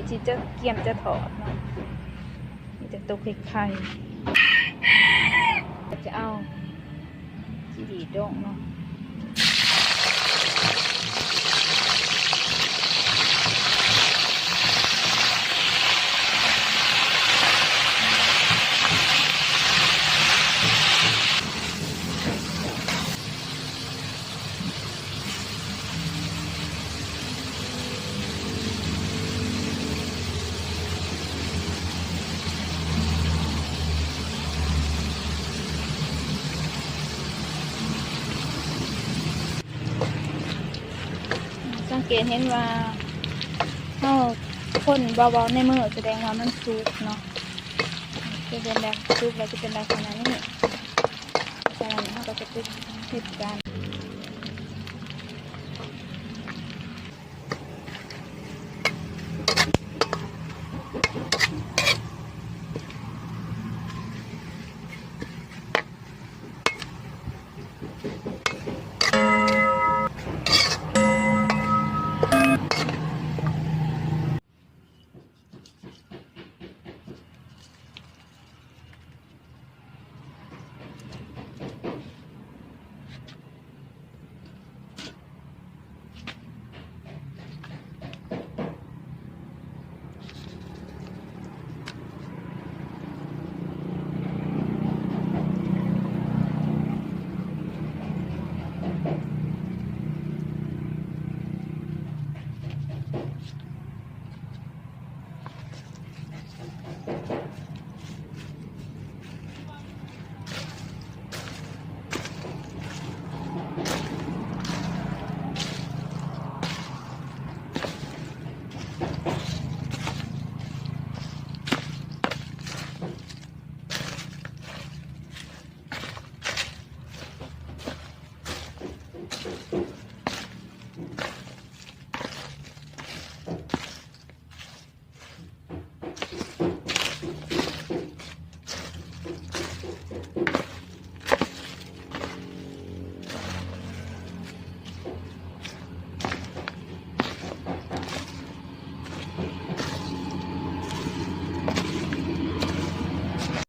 ທີ່ຈະກຽມຈະທອດເນາະ ມີແຕ່ຕົກໄຂ່ໆ ກໍຈະເອົາຂີ້ດີ້ດົງເນາະ. ສັງເກດເຫັນວ່າເຮົາຄົນເບົາໆໃນມື ສະແດງວ່າມັນສຸກເນາະ ຈະເປັນແບບສຸກແລ້ວຈະເປັນລັກສະນະນີ້. ສະນັ້ນເຮົາກໍຈະປິດ ປິດການ. ເ